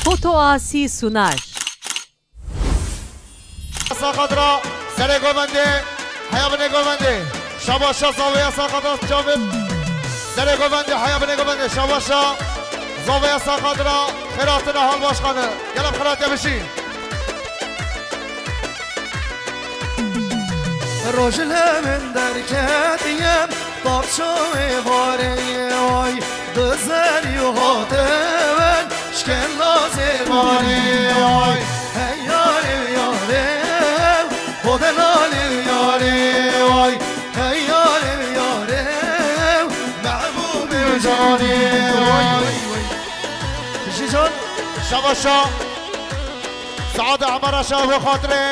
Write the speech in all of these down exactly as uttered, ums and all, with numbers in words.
Foto Asi sunar. Saxadra, serê govendê, heya binê govendê. Şabaşa zavêya saxadra çavê. Serê govendê, heya binê govendê. Şabaşa zavêya saxadra, xêratine hal başkanı. Gelem xêratiye bişî. Roj li min derketiye, tapçoyê varê, ay, di zerî hate wen, şkenda zêmarê, ay. Hey yarê yarê, xwe delalê yarê, ay. Hey yarê yarê, mehbûbê canê, ay. Jican. Şabaşa. Saad Emara şa bo xatirê.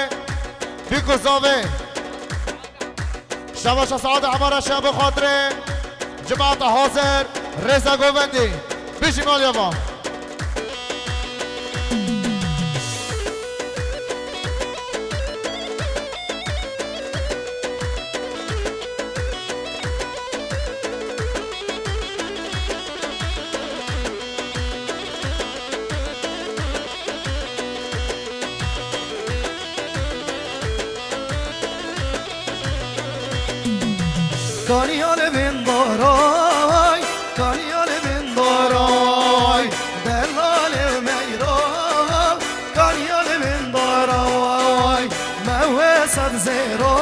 Bîku zavê. Şabaşa Saad Emara şa bo xatirê. Cemaeta hazir. Rêza govendî. Bijî malya va. Kaniya li bin daray, kaniya li bin daray, delalê meyra, kaniya li bin daray, me wê sed zêra,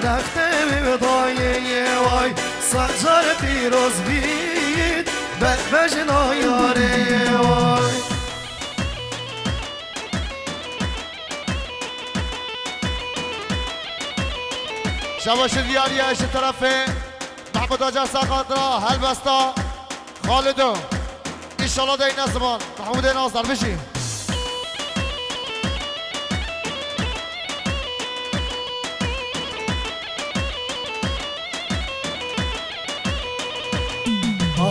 nextê wî bi dayê yê way, sed car pîroz bît, bejna yarê way. Şabaşi diyariye ji terefê Mehmûd Acar Saxatra helbesta Xalido. Înşallah deyne ziman. Mehmûdê Nazdar bijî.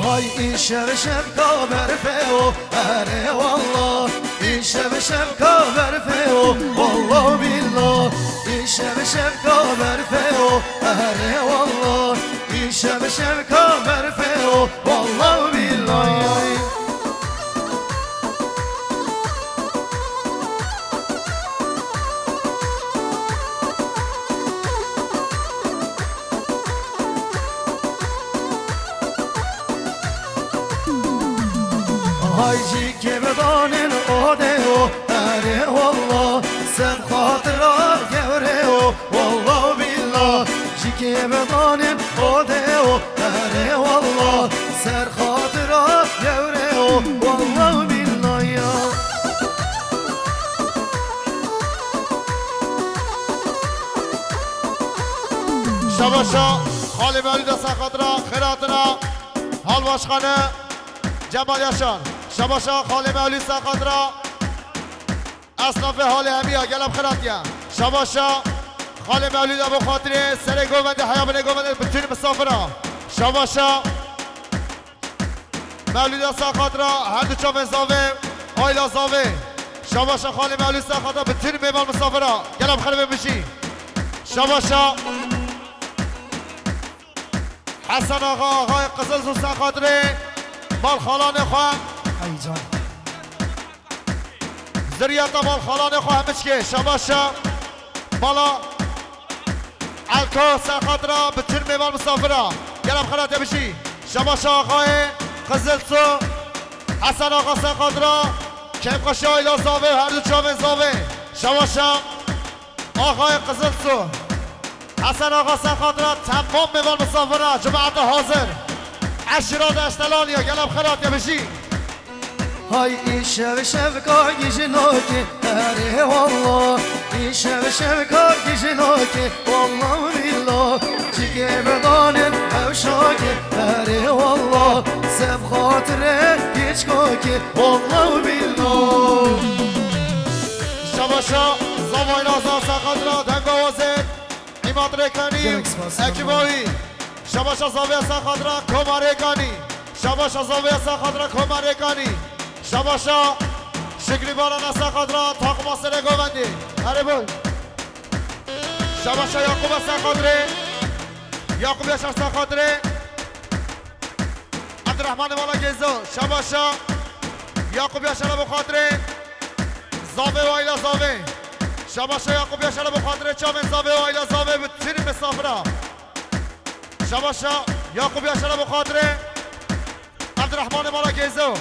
Hay îşev şevka berfê o, erê wallah. Îşev şevka berfê o, wallah billah. Îşev şevka berfê o, erê wallah. Îşev şevka berfê o, wallah billah. Hay cîkê bidanên odê o, erê wallah, ser xatira gewrê o, wallah billah. Cîkê bidanên odê o, erê wallah, ser xatira gewrê o, wallah billah ya. Şabaşa Xalê Mewlûda Saxatra xêratina Halbaşxane Cemal Yaşar. Şabaşa Xalê Mewlûd Saxatra esnafê halê hemiya gelem xêratiye. Şabaşa Xalê Mewlûd Ebu Xatirê serê govendê heya binê govendê bütün misafira. Şabaşa Mewlûda Saxatra her du çavên zavê, ayla zavê. Şabaşa Xalê Mewlûd Saxatra bütün mêvan misafira. Gelem xerbe bijî. Şabaşa Hesen Axa, axayê Qizil Zu Saxatrê, mal xalanê xwe. Ay can. Ziriyeta mal xalanê xwe hemiçkê. Şabaşa mala Elko Serxatira, bütün mêvan misafira. Gelem xelatê bijî. Şabaşa axayê Qizilsu, Hesen Axa Serxatira, kêmxweşiya ila zavê, her du çavên zavê. Şabaşa axayê Qizilsu, Hesen Axa Serxatira, temam mêvan misafira, cemaeta hazir. Eşira de Eştelaniya, gelem xelatê bijî. Hay îşev şevka gijnokê, erê wallah. Îşev şevka gijnokê, wallah billah. Çikê bidanên hewşokê, erê wallah. Sev xatirê giçkokê, wallah billah. Şabaşa zavayla zasa xatira dengawazê. Îmad Rêkanî, Gelek spas, ekîba wî. Şabaşa zavêya ser xatira Koma Rêkanî. Şabaşa zavêya ser xatira Koma Rêkanî. Şabaşa Şikrî Barana ser xatira takima Serê Govendê. Erê boy. Şabaşa Yakuba ser xatirê. Yakub Yaşar ser xatirê. Abdurrahman Vala Gezo. Şabaşa Yaqûb Yaşar'a bo xatirê Zavê û aîla Zavê. Şabaşa Yaqûb Yaşar'a bo xatirê çavên Zavê û aîla Zavê bi tînî misafira. Şabaşa Yaqûb Yaşar'a bo xatirê Evdirehmanê mala Gêzo.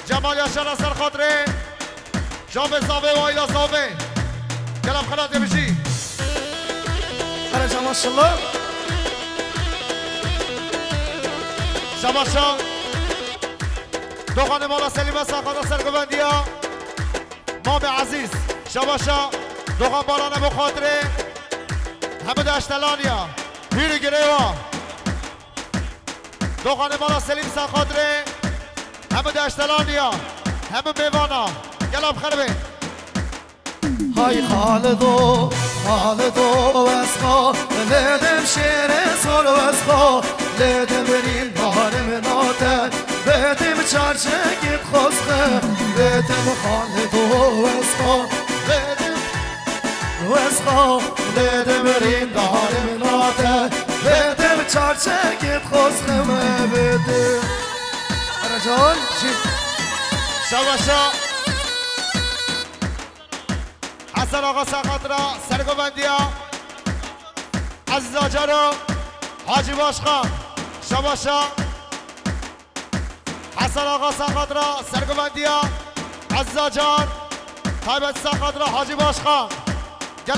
Cemal Yaşar'a ser xatirê çavê Zavê û aîla Zavê. Gelem xelatê bijî. Here can maşallah. Şabaşa Doxanê mala Selîme ser xatirê sergovendiya Mamê Ezîz. Şabaşa Doxan Baran'e bo xatirê hemû deştelaniya. Hîrî girêwa. Doxanê mala Selîm ser xatirê hemû deştelaniya, hemû mêvana. Gelem xerbê. Hay Xalido, Xalido, ez xo lêdim şêrê sor, ez xo lêdim rîndarê min nate, bêdim çarçekê xozxe, bêdim Xalido, ez xo lêdim, ez xo lêdim rîndarê min nate, bêdim çarçekê xozxe me bêdim. Eracan, jî. Şabaşa. Hesen Axa ser xatira sergovendiya Ezîz Acar û Hacî Başkan. Şabaşa. Hesen Axa ser xatira sergovendiya Ezîz Acar. Taybet ser xatira Hacî Başkan. Gel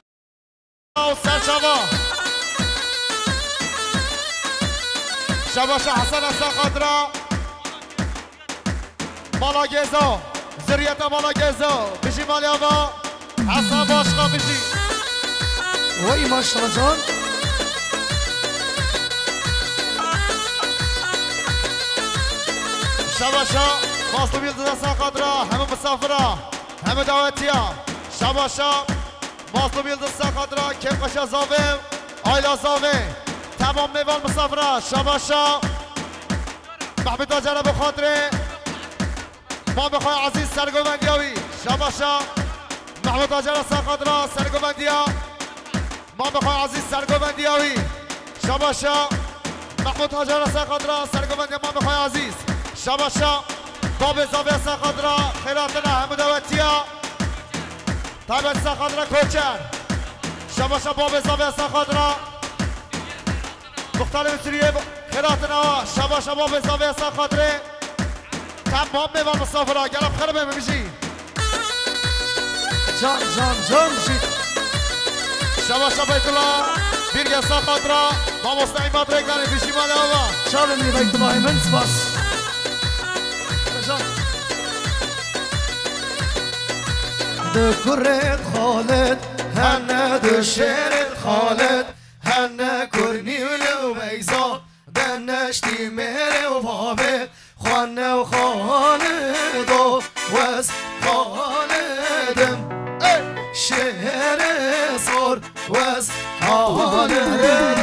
û serçava. Şabaşa Hesen ser xatira Mala Gezo, zuriyeta Mala Gezo, bijî malê ava, Hesen Başkan bijî. Wey maşallah can. Şabaşa Mazlum Yıldız Hesen xatira, hemû misafira, hemû dawetiya. Şabaşa Mazlum Yıldız Hesen xatira, Kêmqeşa Zavê, Ayla Zavê, temam mêvan misafira. Şabaşa Mehmet Acar bo xatirê Mamê xwe Ezîz sergovendiya wî. Şabaşa Mehmet Acar ser xatira sergovendiya Mamê xwe Ezîz sergovendiya wî. Şabaşa Mehmet Acar ser xatira sergovendiya Mamê xwe Ezîz. Şabaşa Babê Zavê ser xatira xêratina hemû dawetiya. Taybet ser xatira Koçer. Şabaşa Babê Zavê ser xatira Muxtarê Misiriyê xêratina wa. Şabaşa Babê Zavê ser xatirê temam mêvan misafira. Gelem xeribê min bijî. Can, can, can bijî. Şabaşa Beytullah Bîrge ser xatira mamoste Îmad Rêkanê bijî malê ava. Çavê min Beytullahê min spas. Can. Du kurê Xalid, hene du şêrê Xalid, hene Kurnî û Lewmeyza, deneştî mêrê û bavê, xwane û Xalido, wez Xalidim. Ey! Şêrê sor, wez Xalidim.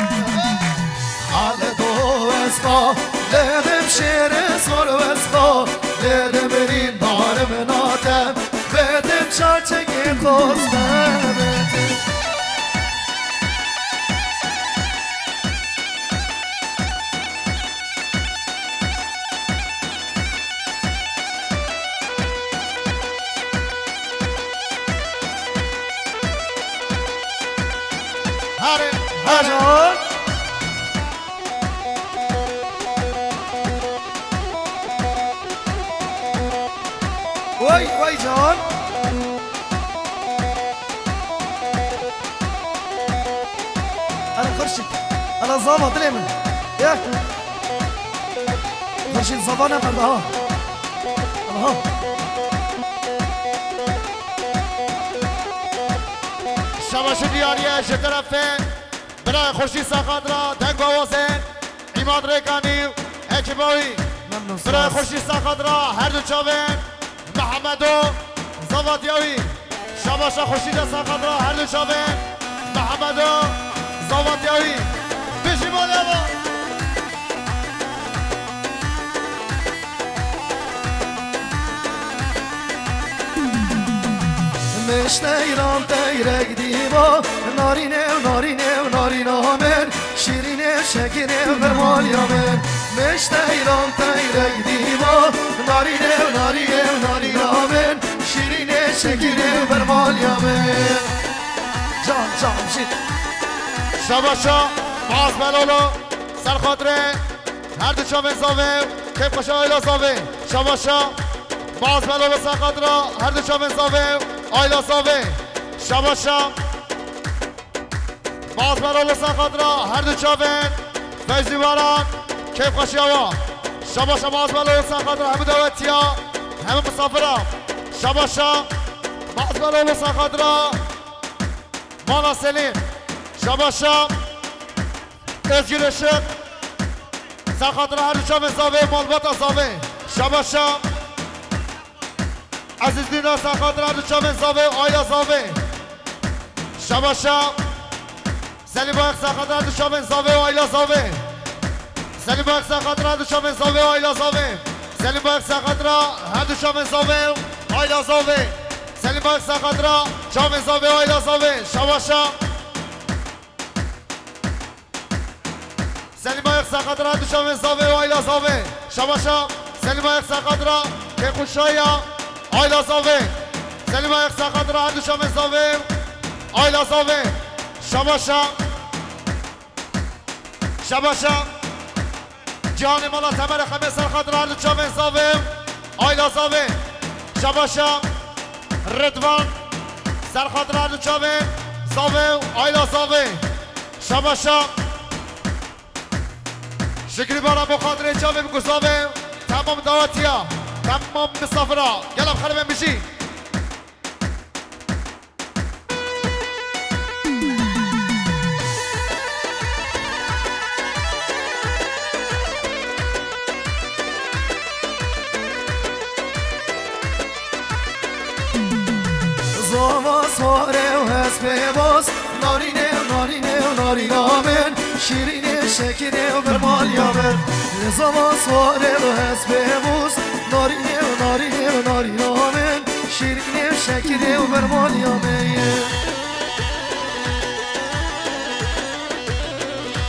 Xalido, wez Xalidim, şêrê sor, wez Xalidim, rîndarim natem, bedim çaçekê xozde bedim. Hare, hare. Can. Vay, vay can. Hele Xurşîd. Hele zava dilê min. Ye. Xurşîd zava ne berda ha. Aha. Şabaşi diyariye ji terefê Birayê Xurşîd Saxat ra deng awazên Îmad Rêkanî û ekîba wî. Memnun Birayê spas. Xurşîd Saxat ra her du çavên Mihemedo zavatiya wî. Şabaşa Xurşîda Saxat ra her du çavên Mihemedo zavatiya wî. Bijî malê ava. Mişteyran teyrek dîba, narîne û narîne û narîna min, şîrîne û şekîne û bermaliya min. Mişteyran teyrek dîba, Narîne, narîne, narîna min, şîrîne, şekîrê û bermaliya min. Can, can, jî. Şabaşa, Maz Belolo, ser xatirê her du çavên zavê, kêfxweşa ayla zavê. Şabaşa, Maz Belolo, ser xatira her du çavên zavê, ayla zavê. Şabaşa. Maz Belolo, ser xatira her du çavên, Fevzî Baran, kêfxweşiya wa. Şabaşa Maz Belolo, ser xatira hemû dawetiya, hemû misafira. Şabaşa Maz Belolo, ser xatira Mala Selîm. Şabaşa Özgür Işık, ser xatira her du çavên zavê, malbata zavê. Şabaşa Ezîz Dînar, ser xatira her du çavên zavê, ayla zavê. Şabaşa Selîm Bayek, ser xatira her du çavên zavê û ayla zavê. Selîm Bayek, ser xatira her du çavên zavê û ayla zavê. Selîm Bayek, ser xatira her du çavên zavê û ayla zavê. Selîm Bayek, ser xatira çavên zavê û ayla zavê. Şabaşa. Selîm Ayek, ser xatira her du çavên zavê û ayla zavê. Şabaşa. Selîm Ayek, ser xatira kêfxweşiya ayla zavê. Selîm Ayek, ser xatira her du çavên zavê û ayla zavê. Şabaşa. Şabaşa. Cihanê mala Temerê Xemê, ser xatira her du çavên zavê û ayla zavê. Şabaşa. Ridvan, ser xatira her du çavên zavê û ayla zavê. Şabaşa. Şikrî Baran, bo xatirê çavê bi ku zavê, temam dawetiya, temam misafira. Gel em xelibên bijî. Zava sare û hespê boz, narîne, narîne û narîna min, şîrîne, şekirê û bermaliya min. Zava sare û hespê boz, narîne, narîne û narîna min, şîrîne, şekirê û bermaliya min.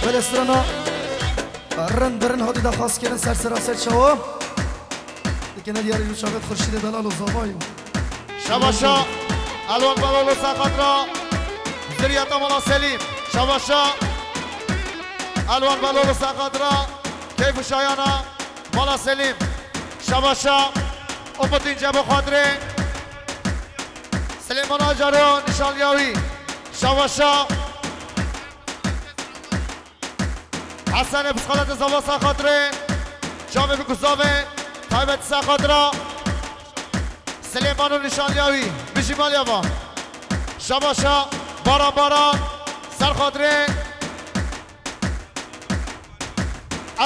Belê strana rind bi rind hatî daxwazkirin ser sera ser çawa. Dikine diyarî Rûçavêt Xurşîdê delal û zavayî. Şabaşa Elwan Belolo, ser xatira ziriyeta Mala Selîm. Şabaşa Elwan Belolo, ser xatira keyf û şayana Mala Selîm. Şabaşa Umut Înce, bo xatirê Silêman Acar û nîşanliya wî. Şabaşa Hesenê Psxaletê Zava, ser xatirê çavê bi ku zavê taybet, ser xatira Silêman û nîşanliya wî. Bijî maliya va. Şabaşa Baran Baran, ser xatirê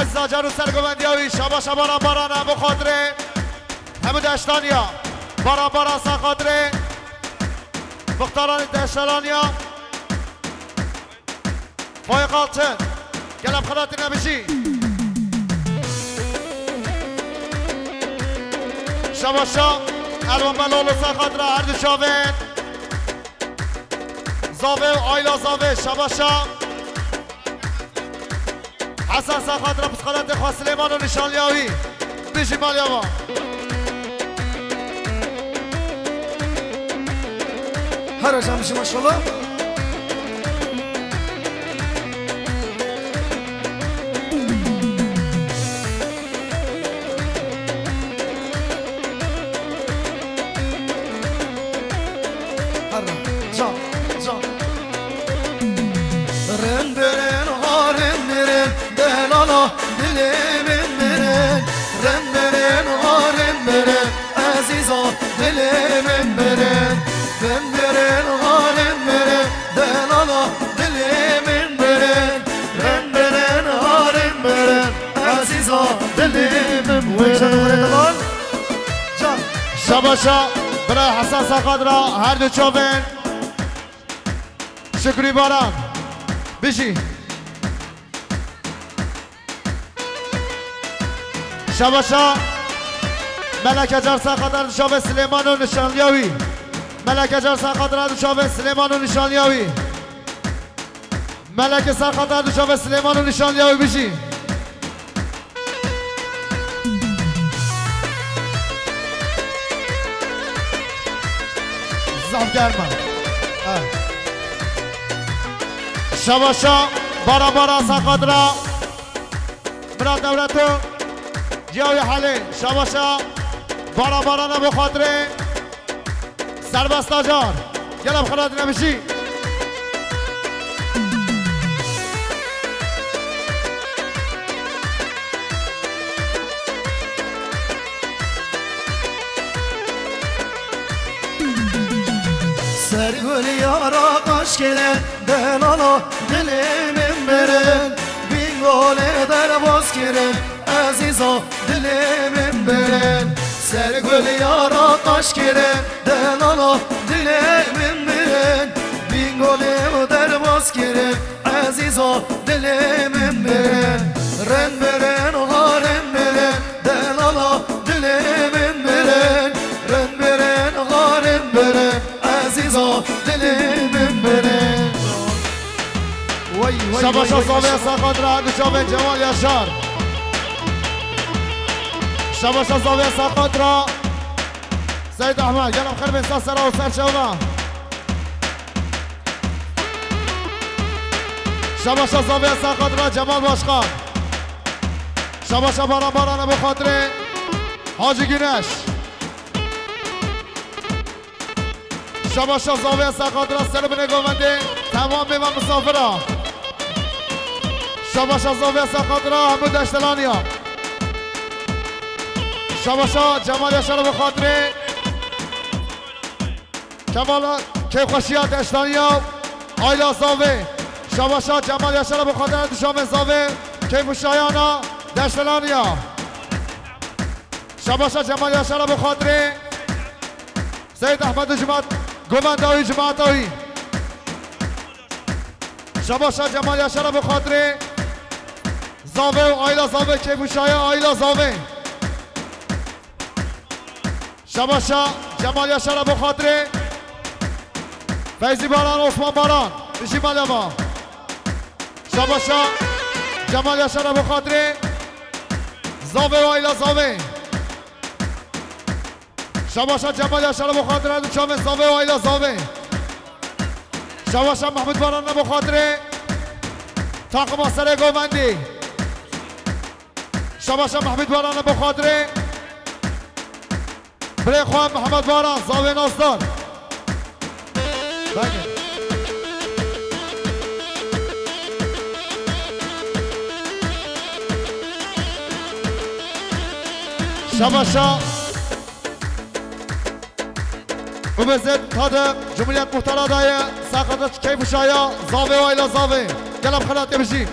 Ezîz Acar û sergovendiya wî. Şabaşa Baran Baran e, bo xatirê hemû deştaniya. Baran Baran, ser xatirê muxtaranê deştaniya. Faîq Altın. Gel em xelatîne bijî. Şabaşa Elwan Belolo, ser xatira her du çavên zavê û ayla zavê. Şabaşa Hesen, ser xatira psxaletê xwe Silêman û nîşanliya wî. Bijî maliya va. Her rojan bijî maşallah. Her can, can. Rin birin, ha rin birin, delala dilê min birin. Rin birin, ha rin birin, ezîza dilê min birin. Rin birin, ha rin birin, delala dilê min birin. Rin birin, ha rin birin, ezîza dilê min birin. Şabaşa bira Hesen, ser xatira her du çavên. Şükrî Baran. Bijî. Şabaşa Melek Acar, ser xatira du çavên Silêman û nîşanliya wî. Melek Acar, ser xatira du çavên Silêman û nîşanliya wî. Melek, ser xatira du çavên Silêman û nîşanliya wî, bijî. Zaf germ e. He. Şabaşa bara bara ser xatira Mirat Dewleto, Ciyawî Helê. Şabaşa bara bara ne bo xatirê Serbest Acar. Gel em xelatine bijî. Ser gul yara qaş kirin, delala dilê min birin. Bingolê derbas kirin, ezîza dilê min birin. Ser gul yara qaş kirin, delala dilê min birin. Bingolê derbas kirin, ezîza dilê min birin. Rin birin, ha rin birin, delala dilê min birin. Rin birin, ha rin birin, ezîza dilê min birin. Şabaşa zavê ser xatira her du çavên Cemal Yaşar. Şabaşa zavê ser xatira Seyîd Ehmed. Gel em xerbên ser sera û ser çewna. Şabaşa zavê ser xatira Cemal Başkan. Şabaşa baran baran e bo xatirê Hacı Güneş. Şabaşa zavê ser xatira ser binê govendê temam mêvan misafira. Şabaşa zavê ser xatira hemû deştelaniya. Şabaşa Cemal Yaşar bo xatirê Kevala kêfxweşiya deştaniya ayla zavê. Şabaşa Cemal Yaşar bo xatirê duşamê zavê kêf û şayana deştelaniya. Şabaşa Cemal Yaşar bo xatirê Seyîd Ehmed û cimat govenda wî, cimata wî. Şabaşa Cemal Yaşar bo xatirê zavê û ayla zavê, kêf û şaya ayla zavê. Şabaşa Cemal Yaşar bo xatirê Feyzî Baran, Osman Baran. Bijî malema. Şabaşa Cemal Yaşar bo xatirê zavê û ayla zavê. Şabaşa Cemal Yaşar bo xatirê du çavên zavê û ayla zavê. Şabaşa Mehmûd Baran bo xatirê takima serê govendî. Şabaşa Mehmûd Baran bo xatirê birê xwe Mehmet Baran, zavê nasdar. Belê. Şabaşa. Ubezet Tade, Cumhuriyet Muhtara daye, saxata keyf û şaya, zavê û ayla zavê. Gel em xelatê bijî.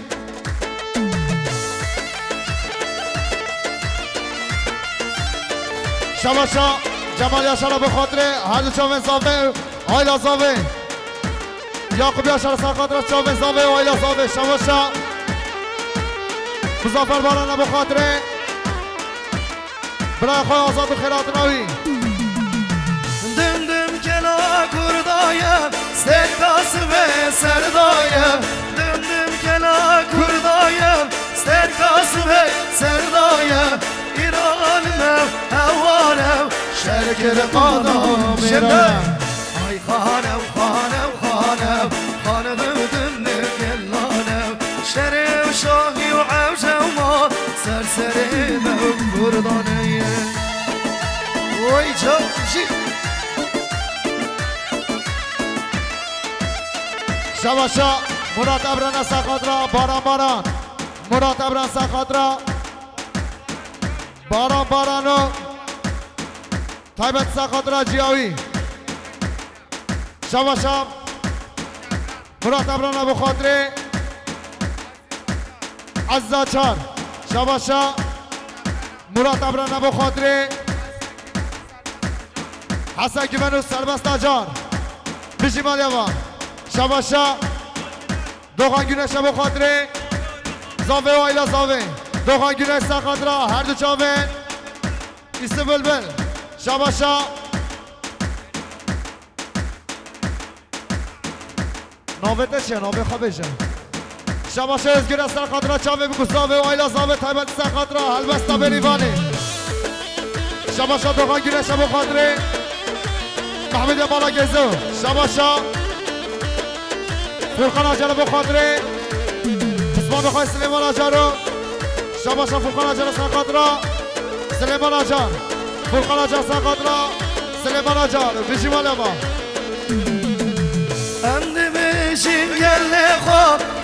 Şabaşa Cemal Yaşar bo xatirê her du çavên zavê, ayla zavê. Yakup Yaşar ser xatira çavên zavê û ayla zavê. Şabaşa Muzaffer Baran bo xatirê birayê xwe Azad û xêratina wî. Dim dim kela Kurdaye, sterka sibê serdaye. Dim dim kela Kurdaye, sterka sibê serdaye. Îran me heware, şer kir qada mêre. Ay xanew, xanew, xanew, xanew dim dim kelanew. Şerê û şahî û ewce û ma ser serê me û Kurdanê ye. Oy, çaw jî. Şabaşa Murat Ebran ser xatira Baran Baran. Murat Ebran ser xatira Baran Baran û taybet ser xatira Ciyawî. Şabaşa Murat Ebran bo xatirê Ezza Çar. Şabaşa Murat Ebran bo xatirê Hesen Güven û Serbest Acar. Bijî malya van. Şabaşa Doxan Güneş bo xatirê zavê û ayla zavê. Doxan Güneş ser xatira her du çavê. Îsî Bilbil. Şabaşa. Navê te çi ye? Navê xwe bêje. Şabaşa Özgür ser xatira çavê bikû zavê û ayla zavê taybet ser xatira helbesta Bêrîvanê. Şabaşa Doxan Güneş bo xatirê Ehmedê mala Gezo. Şabaşa. Furkan Acar bo xatirê. Pismandê xwe Silêman Acar o. Şabaşa Furkan Acar ser xatira Silêman Acar. Furkan Acar ser xatira Silêman Acar. Bijî malema. Em dibêjin gelê xwe,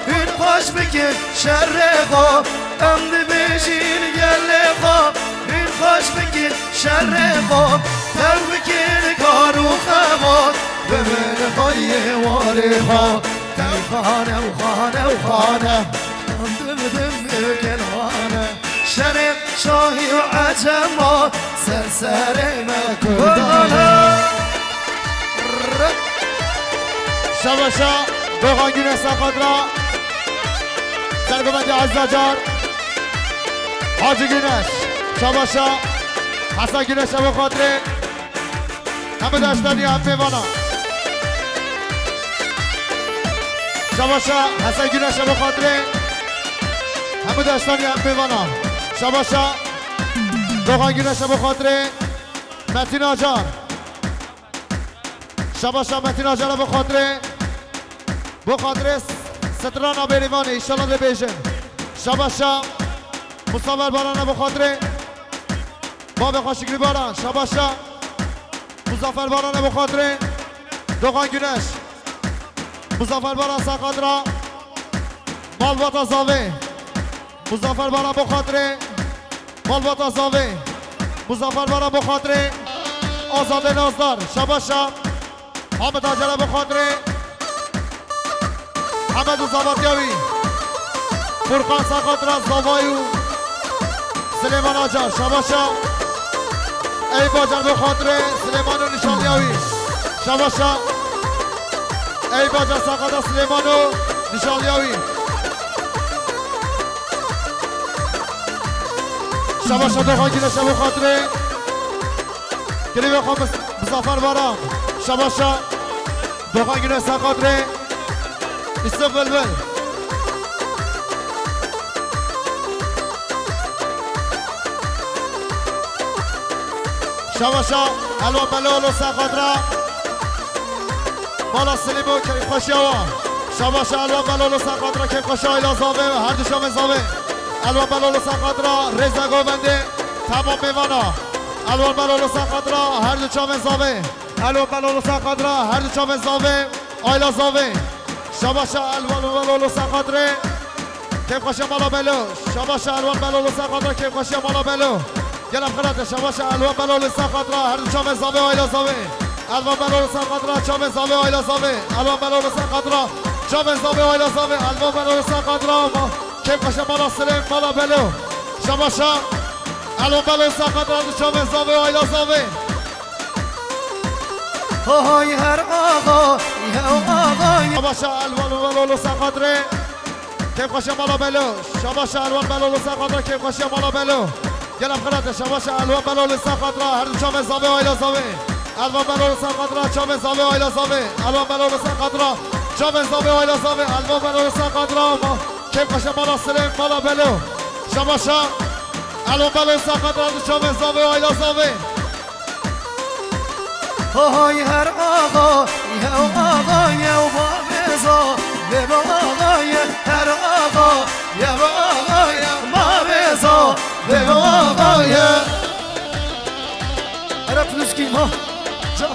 hûn xweş bikin şerê xwe. Em dibêjin gelê xwe, hûn xweş bikin şerê xwe. Tev bikin kar û xebat, bibin xweyê warê xwe. Tev xane û xane û xane, em dim dim bikin xane. Şerê şahî û ecema ser serê me Kurdan e. Şabaşa Doxan Güneş Sakatra. Sergomendî Aziz Acar. Hacı Güneş. Şabaşa Hasan Güneş bo xatirê. Hemû deştaniya em pêvana. Şabaşa Hesen Güneş bo xatirê. Hemû deştaniya em pêvana. Şabaşa Doxan Güneş bo xatirê. Metin Acar. Şabaşa Metin Acar bo xatirê. Bo xatirê strana Bêrîvanê, înşallah dê bêjin. Şabaşa Mustafa Baran bo xatirê. Babê xwe Şikrî Baran, şabaşa. Muzaffer Baran bo xatirê Doxan Güneş. Muzaffer Baran ser xatira malbata Zavê. Muzaffer Baran bo xatirê malbata Zavê. Muzaffer Baran bo xatirê Azadê Nazdar. Şabaşa. Hamid Acar bo xatirê Hemed û zavatiya wî. Furkan ser xatira zavayî û Silêman Acar. Şabaşa. Eyüp Acar bo xatirê Silêman û nîşanliya wî. Şabaşa. Eyüp Acar ser xatira Silêman û nîşanliya wî. Şabaşa Doxan Güneş bo xatirê. Klîbê xwe Muz-, Muzaffer Baran. Şabaşa Doxan Güneş ser xatirê Yusuf Bilbil. Şabaşa Elwan Belolo ser xatira mala Silîmo keyfxweşiya wa. Şabaşa Elwan Belolo ser xatira keyfxweşiya aîla Zavê, her du çavên Zavê. Elwan Belolo ser xatira rêza govendê temam mêvana. Elwan Belolo ser xatira her du çavên Zavê. Elwan Belolo ser xatira her du çavên Zavê, aîla Zavê. Şabaşa Elwan Belolo ser xatirê keyfxweşiya mala Belo. Şabaşa Elwan Belolo ser xatira keyfxweşiya mala Belo. Gelek xirate, şabaşa Elwan Belolo ser xatira her du çavên Zavê, aîla Zavê. Elwan Belolo ser xatira çavên Zavê, aîla Zavê. Elwan Belolo ser xatira çavên Zavê, aîla Zavê. Elwan Belolo ser xatira ma-, keyfxweşiya mala Silêm, mala Belo. Şabaşa Elwan Belolo ser xatira her du çavên Zavê, aîla Zavê. Hay her axa, yew axa, ye- Şabaşa Elwan Belolo ser xatirê keyfxweşiya mala Belo. Şabaşa Elwan Belolo ser xatira keyfxweşiya mala Belo. Gelek xirate, şabaşa Elwan Belolo ser xatira her du çavên Zavê, aîla Zavê. Elwan Belolo ser xatira çavên Zavê, aîla Zavê. Elwan Belolo ser xatira çavên Zavê, aîla Zavê. Elwan Belolo ser xatira ma-, keyfxweşiya mala Silêm, mala Belo. Şabaşa Elwan Belolo ser xatira her du çavên Zavê, aîla Zavê. Hay her axa, yew axa, yew bavêza, bê axa ye, her axa, yew axa ye, bavêza, bê axa ye. Here plûskî, ha, ca.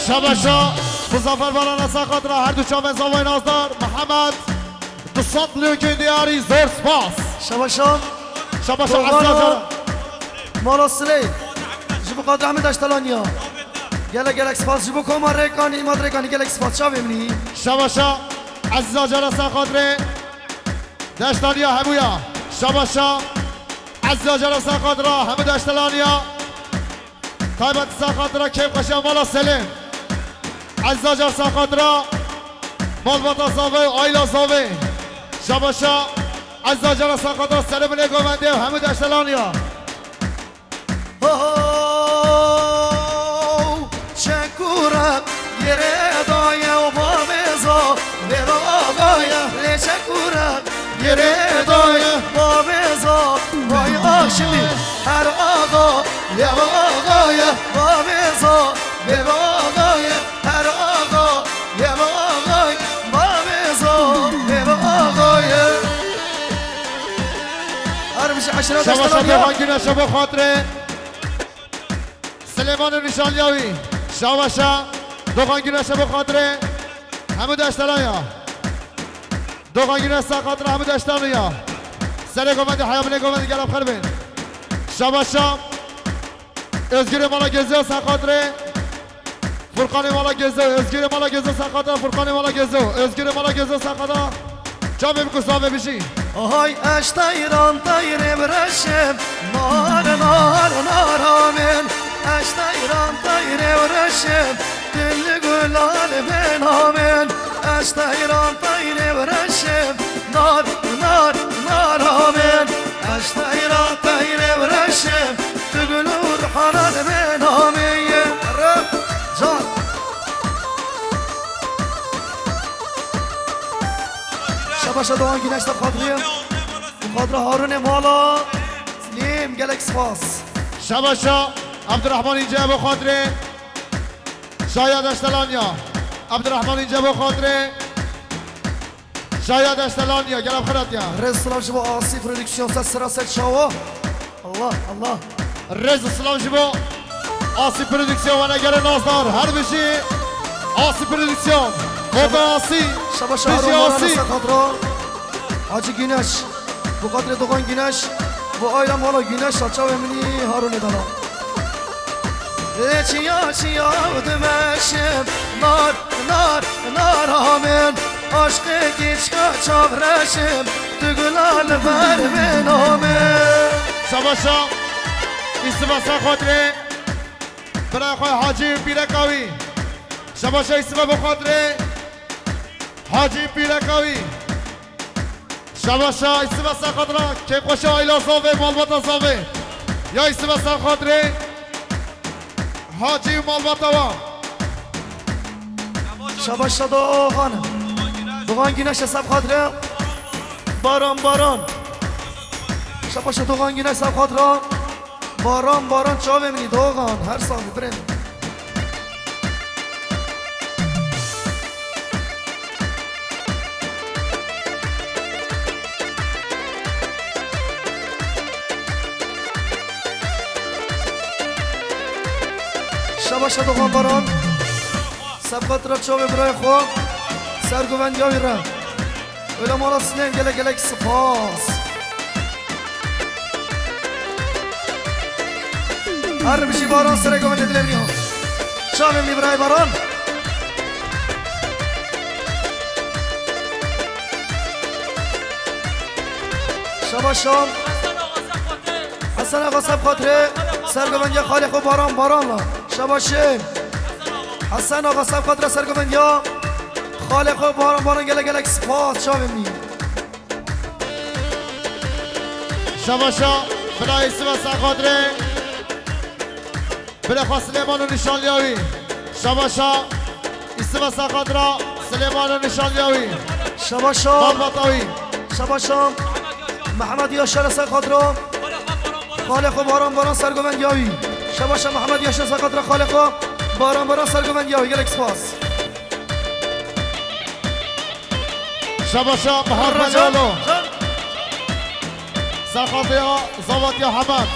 Şabaşa, Muzaffer Baran ser xatira her du çavên Zavayê Nazdar, Mihemed. Du sed lûkên diyarî zor spas. Şabaşa. Şabaşa Ezra Can. Mala Silê. Ji bo xatir Ehmed Eştelaniya. Gelek gelek spas. Ji bo koma Rêkanî, îmad Rêkanî gelek spas. Çavê min î. Şabaşa Ezîz Acar ser xatirê Deştaniya hemûya. Şabaşa Ezîz Acar ser xatira hemû Deştelaniya. Taybet ser xatira keyfxweşiya mala Selim. Ezîz Acar ser xatira malbata Zavê, aîla Zavê. Şabaşa Ezîz Acar ser xatira serê min ê govendê û hemû Deştelaniya. Ho, ho, çekûra yerê daye û bavêza vê daye. Lê çekûra yerê daye bavêza vay aşimî. Babêzo bê bagayê, her axa yê bagay. Babêzo bê bagayê. Her bijî eşreta Şabaşa Dogan Güneş'e bo xatirê Silêman û nîşanliya wî. Şabaşa Dogan Güneş'e bo xatirê hemû deştelan ya. Dogan Güneş ser xatirê hemû deştelan ya. Serê govendê heya binê govendê gel em xêr bên. Şabaşa Özgürê mala Gezo ser xatirê Furkanê mala Gezo, Özgürê mala Gezo ser xatirê Furkanê mala Gezo, Özgürê mala Gezo ser xatirê. Çavê bikû savê bijî. Hay eş teyran teyrê bi reşim, nar, nar, nar amin. Eş teyran teyrê bi reşim, gül gülal ben amin. Eş teyran teyrê bi reşim, nar, nar, nar amin. Eş teyran teyrê bi reşim, tu gül û rihanan ben amin. Can. Şabaşa Doğan Güneş de xatirê. Xatirê Harunê mala Silêm gelek spas. Şabaşa Abdurrahman İnce bo xatirê. Şaya Deştelanya. Abdurrahman İnce bo xatirê. Şaya Deştelanya. Gelem xerat ya. Rêz silav ji bo Asî Prodüksiyon ser sira ser çawa. Allah, Allah. Rêz û silav ji bo Asî Prodüksiyon, venegere nasdar. Her bijî Asî Prodüksiyon. Foto Asî. Şabaş Bijî Harun Asî. Ser xatira Hacı Güneş. Bu xatirê Doğan Güneş. Bu ayra mala Güneş. Çavê min î Harunê dana. Çiya çiya dimeşim. Nar, nar, nar amin. Aşkê kîçka çavreşim. Tu gula li ber min amin. Şabaşa. Îsiva ser xatirê. Bira xwe Hacî Pîreka wî. Şabaşa Îsiva bo xatirê. Hacî Pîreka wî. Şabaşa Îsiva ser xatira. Kêfxweşa aîla Zavê, malbata Zavê. Ya Îsiva ser xatirê. Hacî û malbata wa. Şabaşa Doğan. Doğan Güneş ser xatira. Baran, Baran. Şabaşa Doğan Güneş ser xatira. Baran, Baran çavê min î Doğan. Her sax bî birê min. Şabaşa Doğan Baran. Ser xatira çavê birayê xwe. Ser govendiya wî re. Öyle mala Silêm gelek gelek spas. Her bijî Baran serê govendê dilê min ya. Çavê min î birayê Baran. Şabaşam. Hesen Axa ser xatirê ser govendiya xalê xwe Baran Baranla. Şabaşê. Hesen Axa ser xatirê ser govendiya xalê xwe Baran Baran gelek gelek spas çavê min î. Şabaşa, bila Îsiva ser xatirê. Bila xwe Silêman û nîşanliya wî. Şabaşa, Îsiva ser xatira Silêman û nîşanliya wî. Şabaşa. Malbata wî. Şabaşa. Mehmet Yaşar ser xatira. Xalê xwe Baran Baran ser govendiya wî. Şabaşa Mehmet Yaşar ser xatira xalê xwe Baran Baran ser govendiya wî. Gelek spas. Şabaşa Muaz Belêoğlu. Ser xatira Zavatiya Hemed.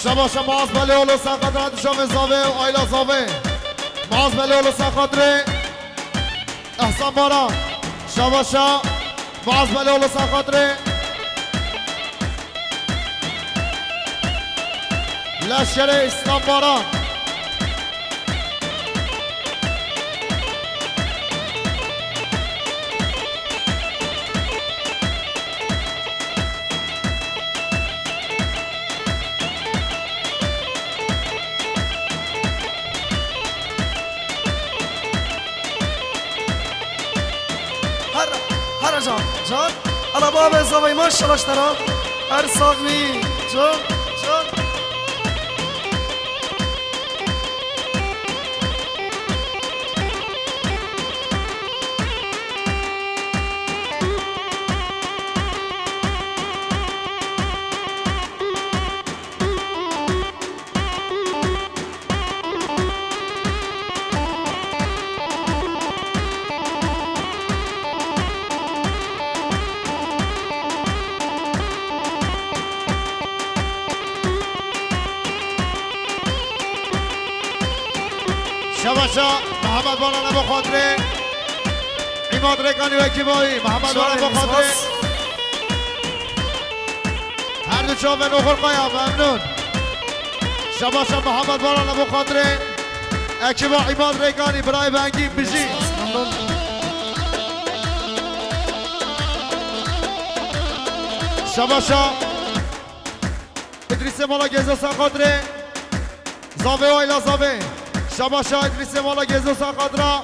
Şabaşa Muaz Belêoğlu ser xatira dijavê Zavê û aîla Zavê. Muaz Belêoğlu ser xatirê Ehsan Baran. Şabaşa Muaz Belêoğlu ser xatirê Leşkerê Îslam Baran. Her, her can, can. Ala babê zavay maşallah ji te re. Her sax bî. Can, can. Şabaşa Mihemed Baran e bo xatirê Îmad Rêkanî wekî boyî. Mihemed Baran bo xatirê. Her du çavên oxir qaya memnûn. Şabaşa Mihemed Baran e bo xatirê ekiba Îmad Rêkanî, birayê Bengî bijî. Şabaşa Îdrîsê mala Gezo ser xatirê. Zavê wayla zavê. Şabaşa Îdrîsê mala Gezo ser xatira.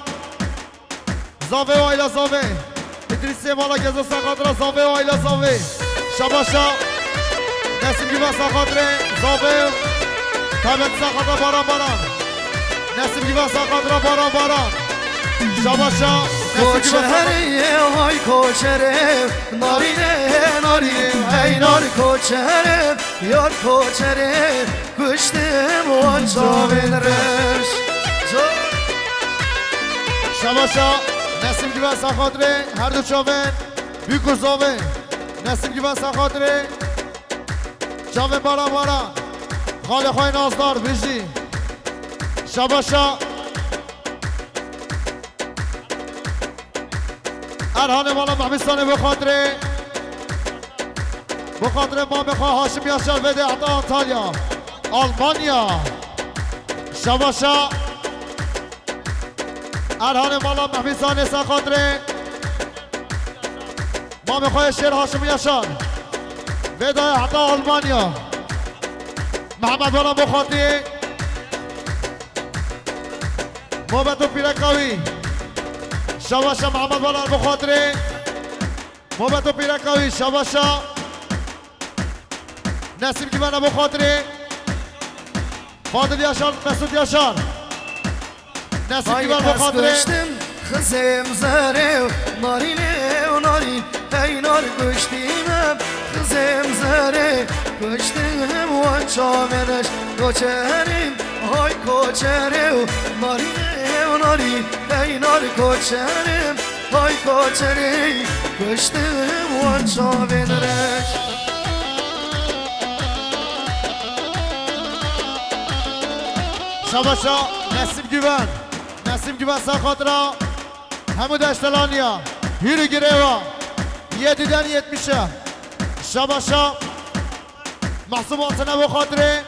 Zavê wayla zavê. Îdrîsê mala Gezo ser xatira zavê wayla zavê. Şabaşa Nesim Güven ser xatirê zavê. Taybet ser xatira Baran Baran. Nesim Güven ser xatira Baran Baran. Şabaşa Nesim Güven ser xatira. Koçerê, hay koçerê, narînê, narîn, hey nar koçerê, yar koçerê, kuştim wan çavên reş. Şabaşa Nesim Güven ser xatirê her du çavên. Büyük Kuzovê. Nesim Güven ser xatirê. Çavê Baran Baran. Xalê xwe nazdar bijî. Şabaşa Erhanê mala Mehmîsanê bo xatirê. Bo xatirê mamê xwe Haşim Yaşar vede heta Antalya, Almanya. Şabaşa Erhanê mala Mehmîsanê ser xatirê. Mamê xwe yê Şêr Haşim Yaşar vê daye heta Almanya. Mihemed Baran bo xatirê. Mobeto pîreka wî. Şabaşa Mihemed Baran bo xatirê. Mobeto pîreka wî. Şabaşa Nesim Güven e bo xatirê. Fadil Yaşar, Mesut Yaşar. Nesim Güven bo xatirê. Kuştim, xizêm zerê û narînê û narîn, hey nar kuştî me, xizêm zerê, kuştim wan çavên reş, koçerîm, hay koçerê û narînê û narîn, hey nar koçerîm, hay koçerê, kuştim wan çavên reş. Şabaşa Nesim Güven. Nesim Güven ser xatira hemû deştelaniya hîr û girêwa yediden yetmişe. Şabaşa Mahsûm Altine bo xatirê.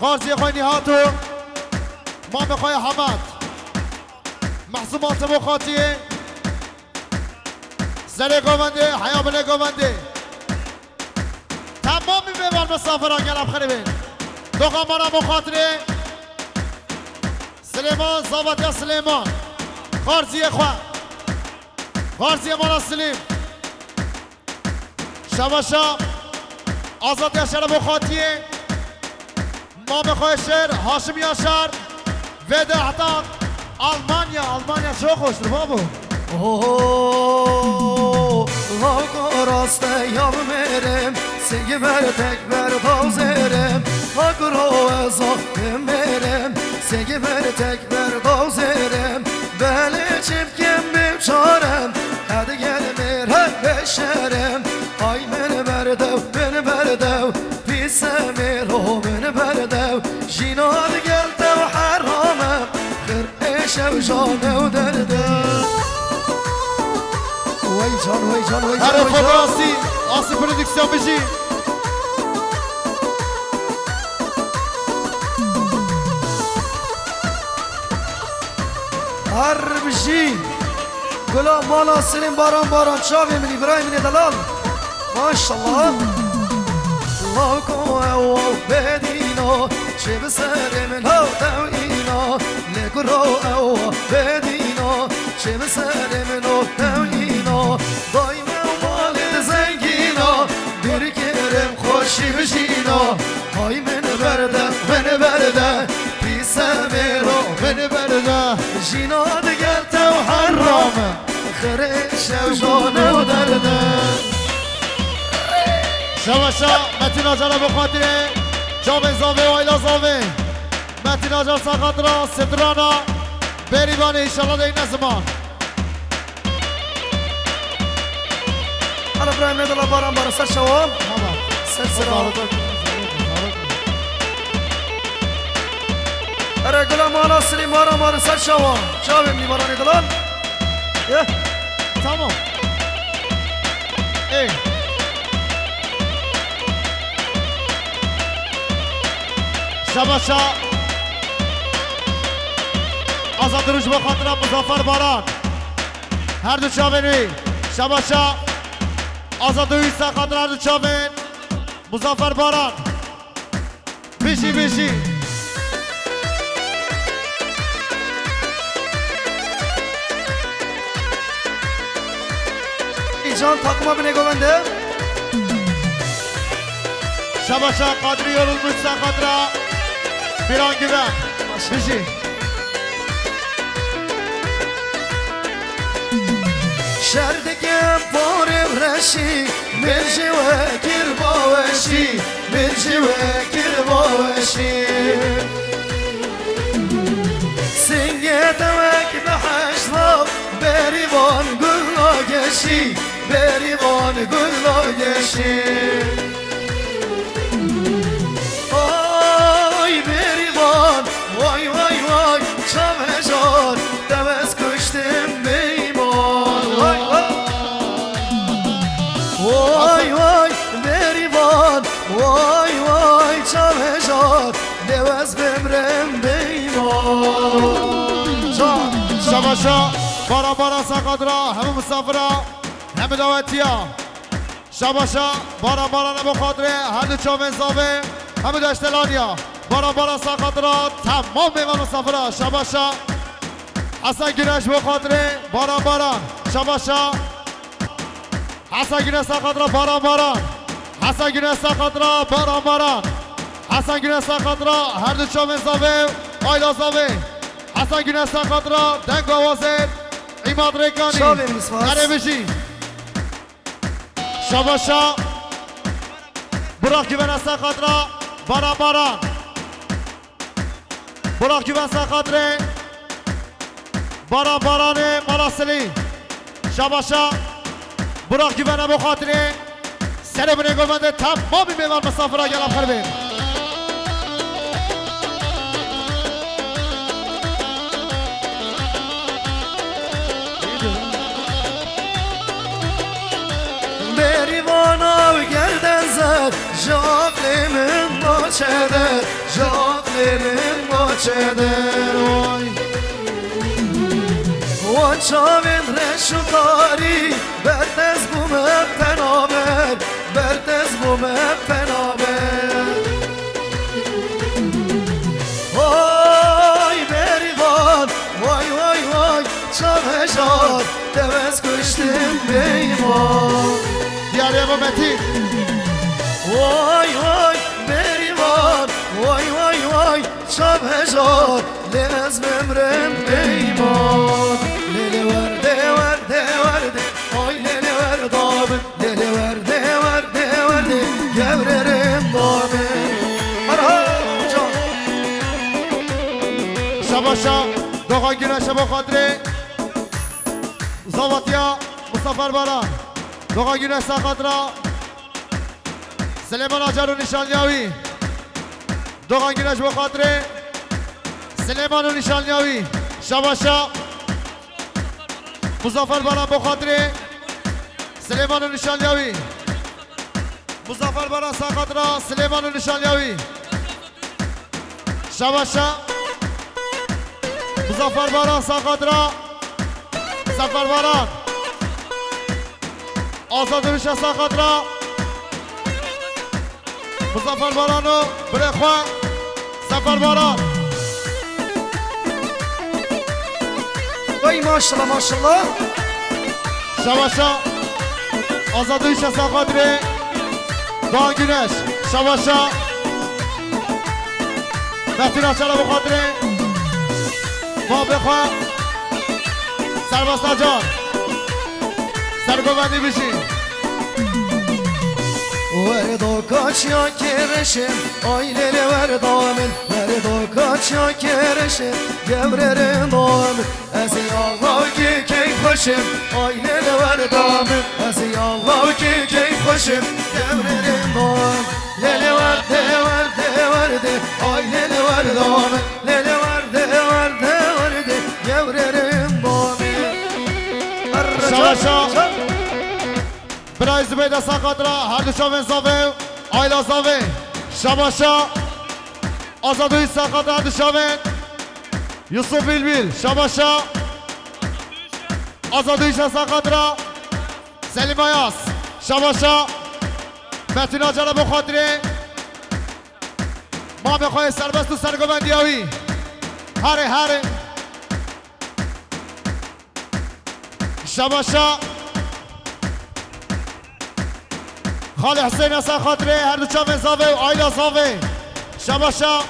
Xarziyê xwe Nîhat û mamê xwe Hemed. Mahsûm Altine bo xatirê. Serê govendê, heya binê govendê. Temamî mêvan misafiran gel em xiribên. Doxa me ra bo xatirê Silêman, Zavatiya Silêman. Xarziyê xwe. Xarziyê me ra Silîm. Şabaşa Azad Yaşar bo xatiyê. Mamê xwe Şêr, Haşim Yaşar, vê de heta Almanya, Almanya çok hoştur babo. Oho, lavko raste ya bimerim, segi ber tek ber dawzerim, hakro eza bimerim, segi ber tek ber dawzerim, belê çipkem bim çarem, hadi gel mer hep beşerim, ay min berdew, min berdew. Pîse mêro min berdew, jîna digel tew herame, xir ê şew jane û derde. Wey can, wey can, wey can, Her wey xwe can. Asî, Asî Prodüksiyon bijî. Her bijî. Gula mala Silêm Baran Baran, çavê min, Îbrahîm min ê delal. Maşallah. Lawko ew bedîno, çi bi serê min o dew îno. Lê kuro ew bedîno, çi bi serê min o dew îno. Dayme û malê di zengîno, dûr kirim xweşî bijîno. Hay min berde, min berde, pîse mêro, min berde. Jîna digel tew herame, xirê şew jane û derde. Şebaşa Metin Acar e bo xatirê çavê zavê û ayla zavê. Metin Acar ser xatira strana Bêrîvanê, înşallah dey ne ziman. Hala Ibrahim Nedala Baran Baran ser çawa. Tamam. Ser sera. Zarok, zarok, zarok. Ere gula mala silî mara mara ser çawa. Çavên mîvaranê dilan. Ye. Tamam. Ê. Şabaşa. Azad Rûj bo xatira Muzaffer Baran. Her du çavên wî. Şabaşa. Azad Rûj ser xatira her du çavên. Muzaffer Baran. Bijî, bijî. Can takıma binê govende. Şabaşa Kadri yorulmuş ser xatira Miran Güven. Bijî. Şer dikim porê reşî, min jî we kir baweşî, min jî we kir baweşî. Singê te wek bi heşt lav, berîvan gula geşî, berîvan gula geşî. Ay Bêrîvan, vay vay vay, çav hejar, te ez kuştim beyman. Vay vay. Vay vay Bêrîvan, vay vay, çav hejar, lê ez bimrim beyman. Şa-, şabaşa, bara bara ser xatira, hemû misafira, hemû dawetiya. Şabaşa, Baran Baran bo xatirê her du çavên zavê, hemû deştelaniya. Baran Baran ser xatira temam mêvan misafira. Şabaşa, Hesen Güneş bo xatirê Baran Baran. Şabaşa, Hesen Güneş ser xatira Baran Baran. Hesen Güneş ser xatira Baran Baran. Hesen Güneş ser xatira her du çavên zavê, ayla zavê. Hesen Güneş ser xatira deng awazê Îmad Rêkanî. Çavên misafir. Erê bijî. Şabaşa. Burak Güven ser xatira Baran Baran. Burak Güven ser xatirê Baran Baranê mala silî. Şabaşa. Burak Güven'e bo xatirê serê binê govendê temamî mêvan misafira gel em xerbê. Bêrîvana û gerden zer, ji aqlê min naçe der, ji aqlê min naçe der, oy. Wan çavên reş û tarî, bertez bûme penaber, bertez bûme penaber. Vay Bêrîvan, vay vay vay, çav hejar, te ez kuştim beyman. Diyarê bo Metîn. Vay vay Bêrîvan, vay vay vay, çav hejar, lê ez bimrim beyman. Lê lê werde werde werde, ay lê lê werda min. Lê lê werde werde werde, gewrerim da min. Her ha can. Şabaşa, Doğan Güneş'e bo xatirê zavatiya Mustafa Erbaran. Doğan Güneş ser xatira Silêman Acar û nîşanliya wî. Doğan Güneş bo xatirê Silêman û nîşanliya wî. Şabaşa. Muzaffer Baran bo xatirê Silêman û nîşanliya wî. Muzaffer Baran ser xatira Silêman û nîşanliya wî. Şabaşa. Muzaffer Baran ser xatira Sefer Baran. Azad Rûşa ser xatira Muzaffer Baran û birê xwe Sefer Baran. Vay maşallah, maşallah. Şabaşa. Azad Rûşa ser xatirê Doğan Güneş. Şabaşa. Metin Açar'a bo xatirê mavê xwe Serbest Acar. Sergovendî bijî. Werdo kaçya kêrişim, ay lê lê werda min. Werdo kaçya kêrişim, gewrerin da min. Ez ê axa wekî keyf xweşim, ay lê lê werda min. Ez ê axa wekî keyf xweşim, gewrerin da min. Lê lê werde, werde, werde, ay lê lê werda min. Lê lê werde. Şabaşa. Birayê Zubeyda Sakatra, her du çavên zavê û ayla zavê. Şabaşa. Azadûyî Sakatra, her du çavên. Yusuf Bilbil, şabaşa. Azadûyî Sakatra. Selîm Ayaz, şabaşa. Metin Acar bo xatirê mamê xwe yê serbest û sergovendiya wî. Herê, herê. Şabaşa. Xalê Huseyna ser xatirê her du çavên zavê û ayla zavê. Şabaşa.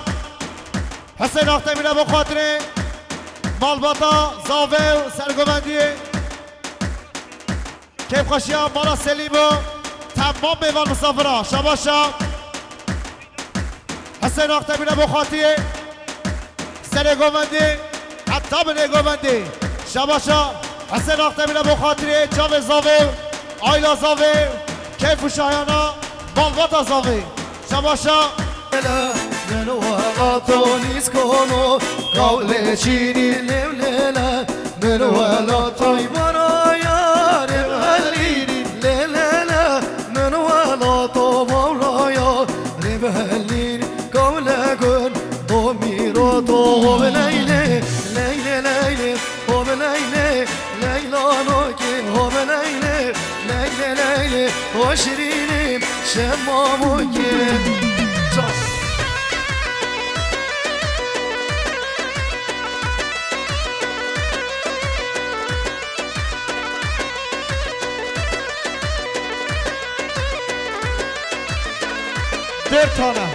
Huseyna Akdemîra bo xatirê malbata zavê û sergovendiyê. Kêfxweşiya mala Selîm û temam mêvan misafira. Şabaşa. Huseyna Akdemîra bo xatirê. Serê govendê heta binê govendê. Şabaşa Hesen Akdemîr e bo xatirê çavê zavê, ayla zavê, keyf û şahiyana malbata zavê. Şabaşa. Min welato nîskono, gawlê çînî lêw lêle. Min welato bana yarê helînî lê lê lê. Min welato bawraya rê helînî. Kawle gun domîro to hov leylê, leylê, leylê, hov leylê, leylano ki hov leylê, leylê, leylê, ho şirînî şemamo ki. Çal. Dört tane.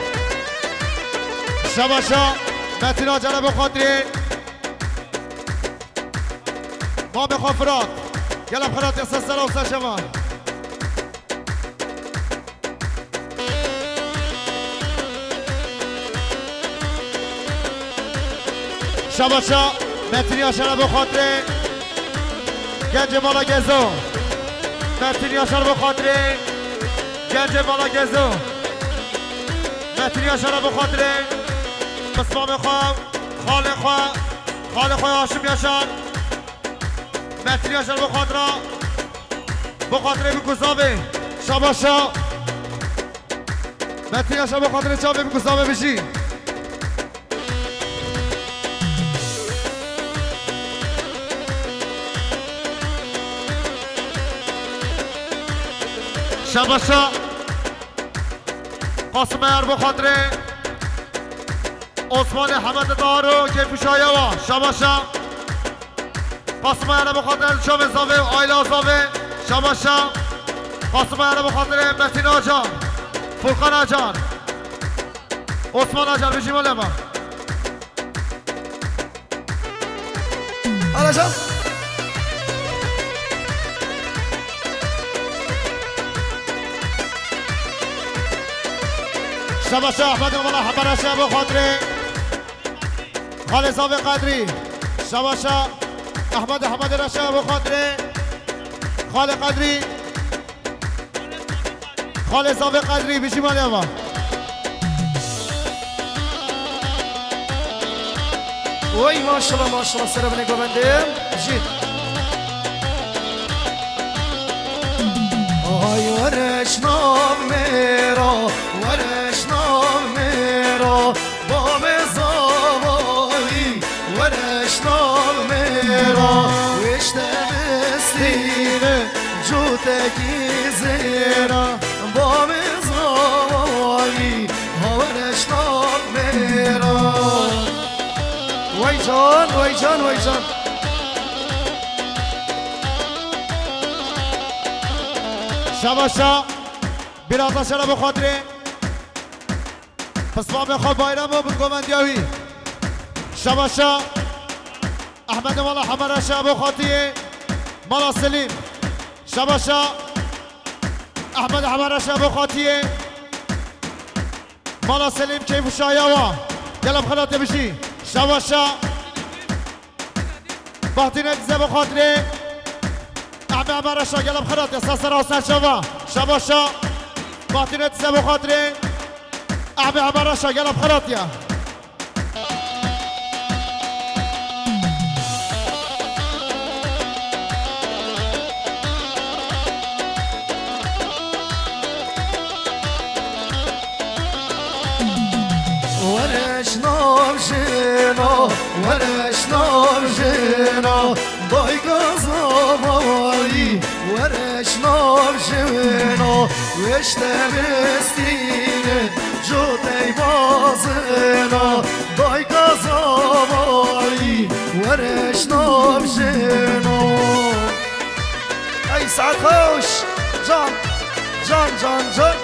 Şabaşa Metin Acar e bo xatirê mamê xwe Firat. Gel em Firat ya ser sera û ser şeva. Şabaşa Metin Yaşar e bo xatirê gencê mala Gezo. Metin Yaşar bo xatirê gencê mala Gezo. Metin Yaşar e bo xatirê pismamê xwe, xalê xwe, xalê xwe Haşim Yaşar. Metin Yaşar bo xatira, bo xatirê bi ku zavê. Şabaşa. Metin Yaşar bo xatirê çavê bi ku zavê bijî. Şabaşa. Qasim Ayar bo xatirê Osmanê Hemed Daro keyf û şahiya wa. Şabaşa. Qasim Ayar bo xatirê çavê zavê û ayla zavê. Şabaşa. Qasim Ayar bo xatirê Metin Acar, Furkan Acar, Osman Acar, bijî malema. Aracan. Şabaşa Ahmet Umala Haber Aşağı bo xatirê. Xalê Zavê Qedrî. Şabaşa Ehmed Ehmed Reşa bo xatirê Xalê Qedrî. Xalê Zavê Qedrî bijî malê ava. Oy maşallah maşallah sere binê govendê. Jî. Ay wereş nav mêra, wereş nav mêra. Bavê zavayî wereş nav mêra, wêşte bistîne cutekî zêra. Bavê zavayî ha wereş nav mêra. Wey can, wey can, wey can. Şabaşa, biraz aşağı bo xatirê. Pismamê xwe Bayram û bi govendiya wî. Şabaşa Ehmed Mala Hemer Reşa bo xatiyê Mala Selîm. Şabaşa Ehmed Hemer Reşa bo xatiyê Mala Selîm keyf û şahiya wa. Gel em xelatê bijî. Şabaşa. Bahtîne dize bo xatirê Ehme Ehme Reşa, gel em xelatê ser sera ser çava. Şabaşa. Bahtîne dize bo xatirê Ehme Ehme Reşa, gel em xelatê. Were şnav jina, were şnav jina, dayka zavayî. Were şnav jina, weşte bistîne, cotey bazina, dayka zavayî. Were şnav jina. Ey saet xweş, can, can, can, can.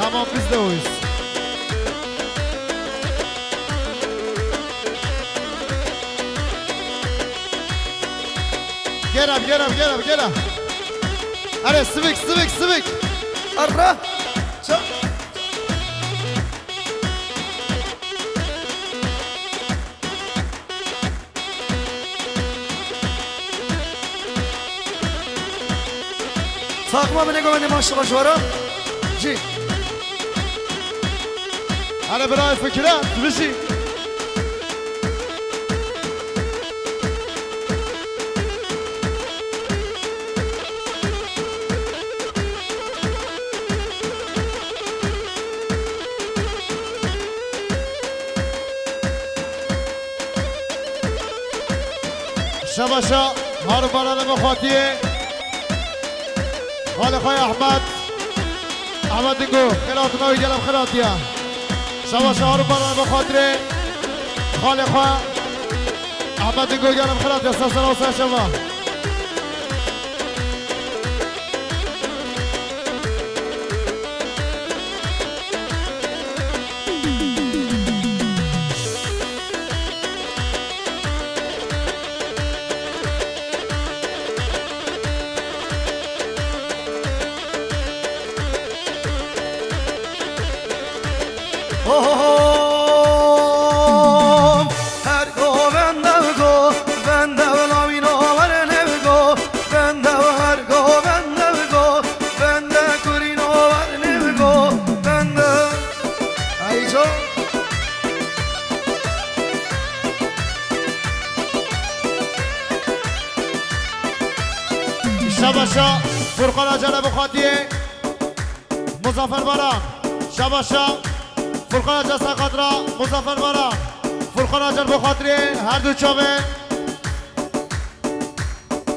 Tamam, biz de oyuz. Gel abi, gel abi, gel abi, gel abi. Hadi sivik, sivik, sivik. Arra. Ça. Takma bine govende maşallah jwara. Cî. Hele birayê Fikret, tu bijî. Şebaşa, harû barane bi xwatiyê. Xalê xwe Ehmed. Ehmed Dingo, xêr hatina wî gelem xêr hatiye. Şebaşa, harû barane bi xatirê. Xalê xwe Ehmed Dingo gelem xêr hatiye. Ser ser, ser şeva. Hom, her go vende go, vende navîno were nev go, vende her go vende go, vende kurîno were nev go, vende. Ay co. Şebaşa Furkan Acar bi xatiyê. Muzaffer Baran, şebaşa. Furkan Acar ser xatira Muzaffer Baran. Furkan Acar bo xatirê her du çavê.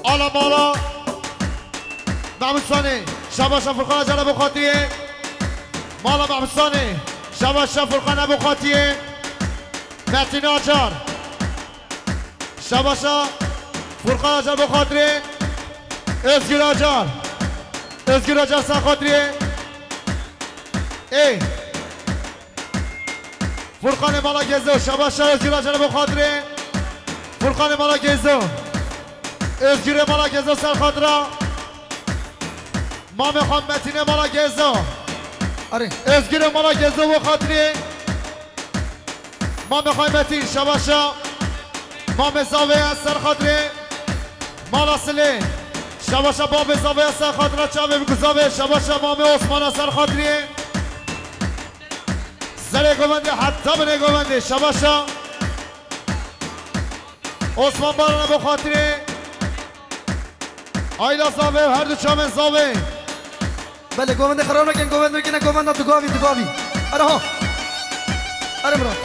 Ala mala Mehmûd Sanî, şebaşa Furkan Acar bo xatirê. Mala Mehmûd Sanî, şebaşa Furkan bo xatirê. Metin Acar. Şebaşa Furkan Acar bo xatirê. Özgür Acar. Özgür Acar ser xatirê. Ê. Furkanê mala Gezo. Şebaşa Özgür Acar bo xatirê. Furkanê mala Gezo. Özgürê mala Gezo ser xatira. Mamê xwe Metînê mala Gezo. Arê. Özgürê mala Gezo bo xatirê. Mamê xwe Metîn, şebaşa. Mamê Zavê ser xatirê. Mala Silê. Şebaşa babê Zavê ser xatira çavê bi Zavê. Şebaşa mamê Osmana ser xatirê. Serê govendê heta binê govendê. Şebaşa. Osman Baran'a bo xatirê. Ayla Zavê, her du çavên Zavê. Belê, govendê xirab nekin, govend wekine govenda dugavî, dugavî. Are ha. Are Murat.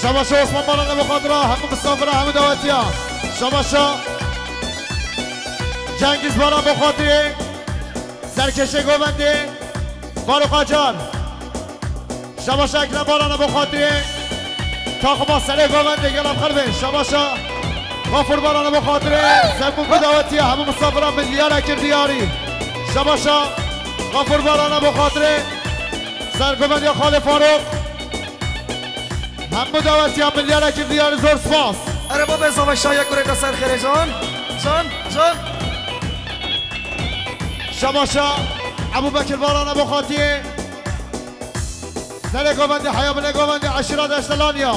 Şebaşa Osman Baran'a bo xatira, hemû misafira, hemû dawetiya. Şebaşa Cengiz Baran bo xatirê. Serkeşê govendê. Faruk Acar. Şebaşa Ekrem Baran'a bo xatirê. Takıma serê govendê gelem xelbê. Şebaşa Gafur Baran'a bo xatirê. Zebûn bi dawetiye hemû misafira milyara kir diyarî. Şebaşa Gafur Baran'a bo xatirê. Ser govendê Xalê Faruk. Hemû dawetiya milyara kir diyarî, zor spas. Ereba be zava şaya kurê te ser xêrê can. Can, can. Şebaşa Ebû Bekir Baran'a bo xatiyê. Serê govendê, heya binê govendê, eşîra Deştelaniya.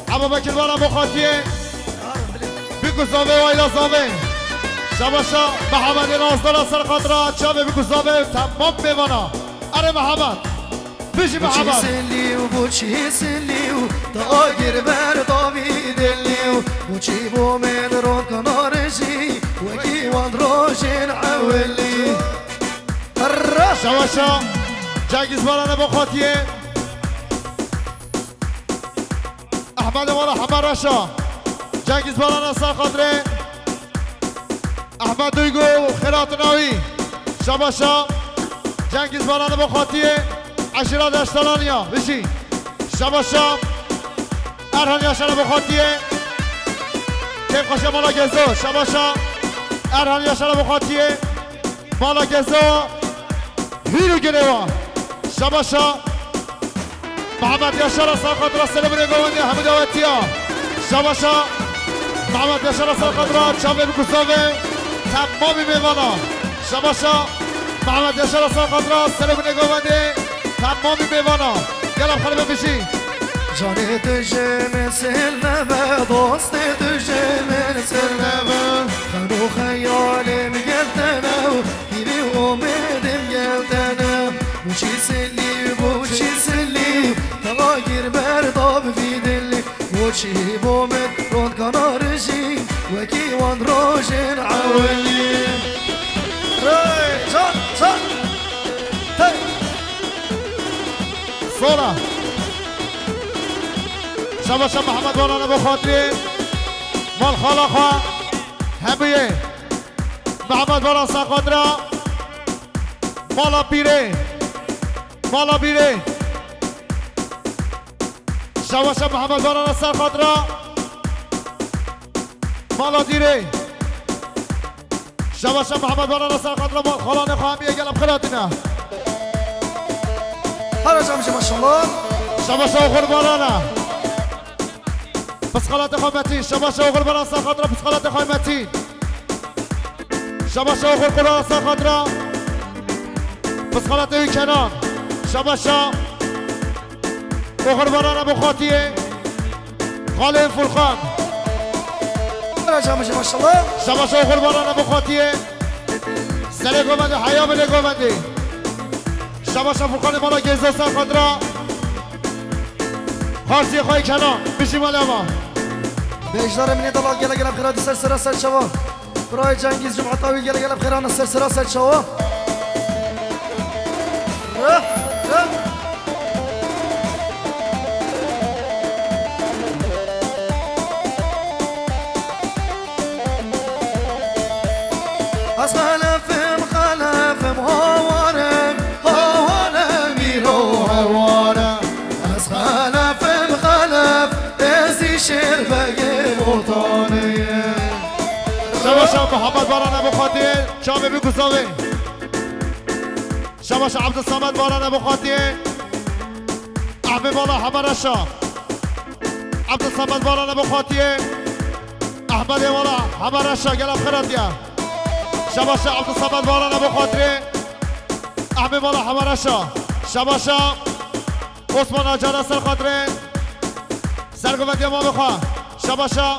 Ebû Bekir Baran bo xatiyê. Bîku zavê, wayla zavê. Şabaşa Mehemedê Nazdara ser xatira çavê bikuzave û temam mêvana. Erê Mehemed. Bijî Mehemed. Çîsilî û bu çîsilî û dagir ber davî dilî û bu çî bo min rokana rijî wekî wan rojên ewilî. Şabaşa Cengiz Baranê bo xatiyê. Ehmedê wala hema reşa. Cengiz Baranê ser xatirê Ehmed Duygu û xêratîna wî. Şabaşa Cengiz Baranê bo xatiyê. Eşîra Deştalaniya. Bijî. Şabaşa Erhan Yaşarê bo xatiyê. Kêfxweşe mala Gezo. Şabaşa Erhan Yaşarê bo xatiyê. Mala Gezo. Hîr û girêwa. Şabaşa Mehmet Yaşarê ser xatira serê binê govendê hemû dawetiya. Şabaşa Mehmet Yaşarê ser xatira çavê bikuzave temamî mêvana. Şabaşa Mehmet Yaşarê ser xatira serê binê govendê temamî mêvana. Gela bi xêr be bijî. Canê tu ji min sil nebe, dostê tu ji min sil nebe. Xelo xeyalê min gel te ne û hîvî û umêdê min gel te ne. Bu çî silî, bu çî silî, teva gir ber da bi vî dilî. Bu çî bo min rondkana rijî, wekî wan rojên ewilî. Hey, can, can. Hey. Sora. Şabaşa Mehmet Baranê bo xatirê mal xala xwe hebûyê. Mehmet Baran ser xatira mala pîrê. Mala pîrê. Şabaşa Mehmet Baranê ser xatira mala dîrê. Şabaşa Mehmet Baranê ser xatira mal xalanê xwe hemî yê gela bi xêr hatine. Her cam jî maşallah. Şabaşa Oxir Baranê. Pisxalatê xwe Metîn. Şabaşa Oxir Baranê ser xatira pisxalatê xwe Metîn. Şabaşa Oxir Baranê ser xatira pisxalatê wî Kenan. Şabaşa Oxir Baranê bo xatiyê. Xalê Furkan. Her cam jî maşallah. Şabaşa Oxir Baranê bo xatiyê. Serê govendê, heya binê govendê. Şabaşa Furkanê mala Gezo ser xatira xartiyê xwe yê Kenan. Bijî mala ma. Bejdarê min ê delal gele gele bi xêr hatî ser sera ser çava. Birayê Cengiz Cumheta wî gele gele bi xêr hatî ser sera ser çava. Rih, rih. Ez xelef im, xelef im, hawar im, hawar im, îro hawar im. Ez xelef im, xelef, ez jî Şêrbegê Botanê yim. Şabaşa Mihemed Baranê bo xatiyê, çavê bikuzavê. Şabaşa Ebdulsemed Baranê bo xatiyê. Ehmê mala heme reşa. Ebdulsemed Baranê bo xatiyê. Ehmedê mala heme reşa, gela bi xêr hatiye. Şabaşa Ebdulsemed Baranê bo xatirê. Ehmê mala heme reşa. Şabaşa Osman Acarê ser xatirê. Sergovendiya mavê xwe. Şabaşa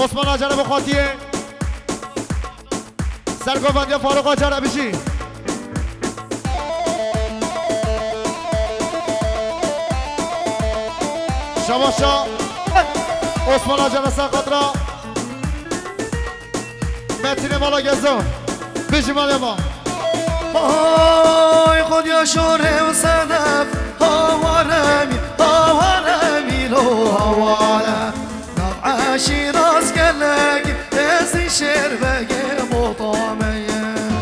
Osman Acarê bo xatiyê. Sergovendiya Farûq Acarê bijî. Şabaşa Osman Acarê ser xatira Metînê mala Gezo. Bijî malê ma. Ay, xwedya şorê û sedef, hawar em î, hawar em î lo hawar e. Nav eşîra ez gelek, ez î Şêrbegê Botanê yim.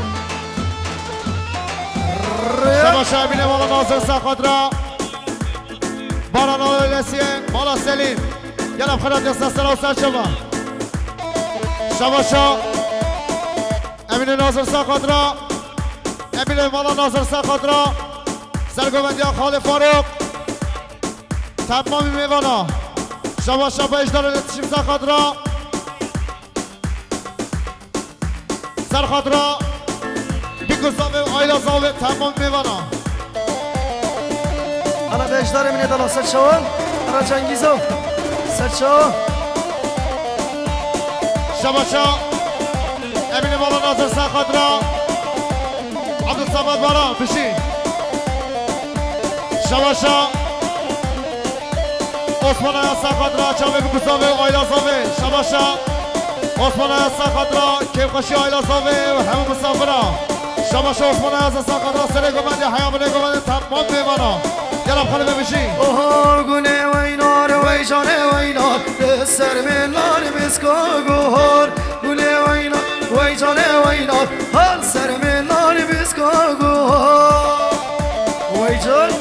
Şabaşa Emînê mala Nazir ser xatira. Baran Alelesiye, mala Selîm. Gela bi xêr hatiye ser sera û ser çava. Şabaşa Emînê Nazir ser xatira. Emînê mala Nazir ser xatira. Sergovendiya Xalê Farûq. Temamî mêvana. Şabaşa Bejdar Îletişîm ser xatira. Ser xatira Bîkû Zavê û Ayla Zavê temamî mêvana. Ana Bejdarê min ê dala ser çawa. Ana Cengîzo. Ser çawa. Şabaşa Emînê Bala Nazir ser xatira Abdulsamed Baran, bijî. Şabaşa Osman Ayaz ser xatira çavê bi Guzavê û Ayla Zavê. Şabaşa Osman Ayaz ser xatira kêfxweşî Ayla Zavê û hemû misafira. Şabaşa Osman Ayaz ser xatira serê govendê heya binê govendê temam mêvana. Gel em xelê me bijî. Oho, gulê weynar, wey canê weynar, li ser min lar misko guhar. Gulê weynar, wey canê weynar, hal ser min nar misko guhar. Wey can.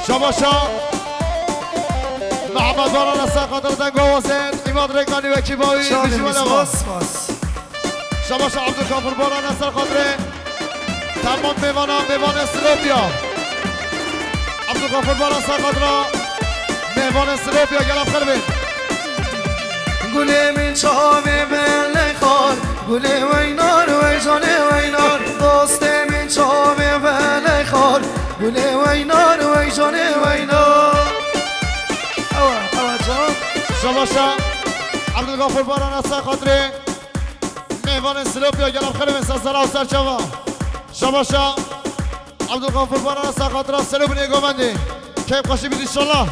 Şabaşa Mehmet Baran ser xatir deng awazên, Îmad Rêkanî wekî bawî, Şahin bijî wele Mismas, va. Spas. Şabaşa Abdulgafur Baran ser xatirê temam mêvana, mêvanê Silopya. Abdulgafur Baran ser xatira mêvanê Silopya, gel em xelbên. Gulê min çavê belê xar, gulê weynar, wey canê weynar. Dostê min çavê belê xar, gulê weynar, wey canê weynar. Ewa, ewa can. Şabaşa Abdulgafur Baran ser xatirê mêvanên Silopya, gel em xelbên ser sera û ser çava. Şabaşa Abdulgafur Baran ser xatira ser û binê govendê. Keyfxweşî bidî inşallah.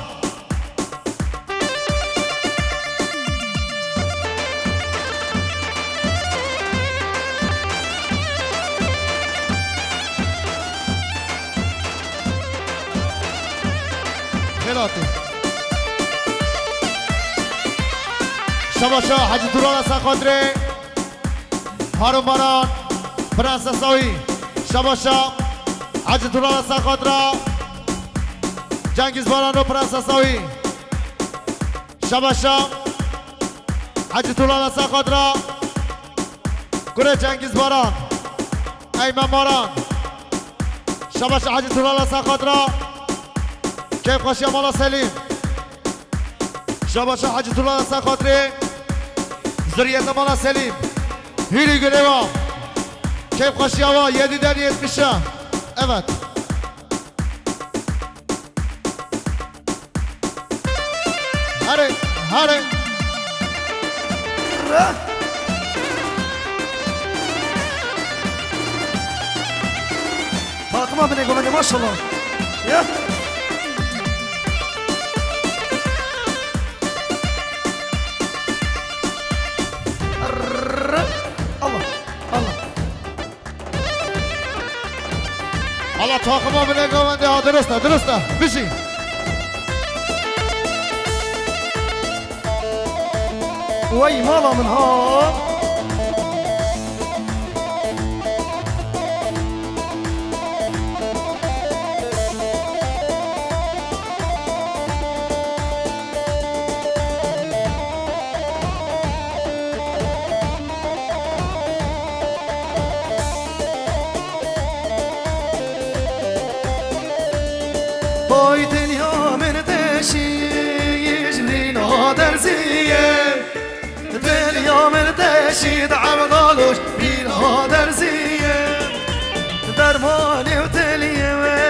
Xêr hatî. Şabaşa Hecî Turan ser xatirê Harun Baran, Prensesa wî. Şabaşa Hecî Turan ser xatira Cengiz Baran û Prensesa wî. Şabaşa Hecî Turan ser xatira kurê Cengiz Baran, Eymen Baran. Şabaşa Hecî Turan ser xatira keyfxweşiya mala Selîm. Şabaşa Hecî Turan ser xatirê zuriyeta mala Selîm. Hîrî gulê wa. Keyfxweşiya wa yedî der yetmiş e. Evet. Herê, herê. Takıma bine govende, maşallah. Ya. Allah, Allah. Hala takıma bile govende ha, dirust e, dirust e. Bijî. Wey mala min ha. Boy dinya min deşî ji vîna derziyê. Dinya min deşî di evdaloş vîna derziyê. Dermanê û teliyê wê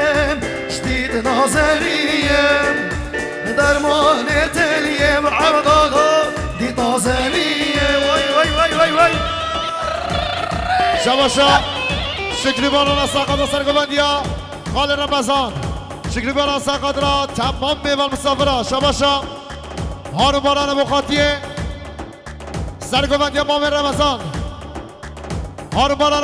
ji dî di nazeliyê. Dermanê teliyê wê evdalo dî nazeliyê. Vay, vay, vay, vay, vay. Şabaşa Şükrü Baran ser xatira sergovendiya Xalê Remezan. Şükrü Baran ser xatira temam mêvan misafira. Şabaşa Harun Baran Muxatiye sergovendiya Mamê Remezan. Harun Baran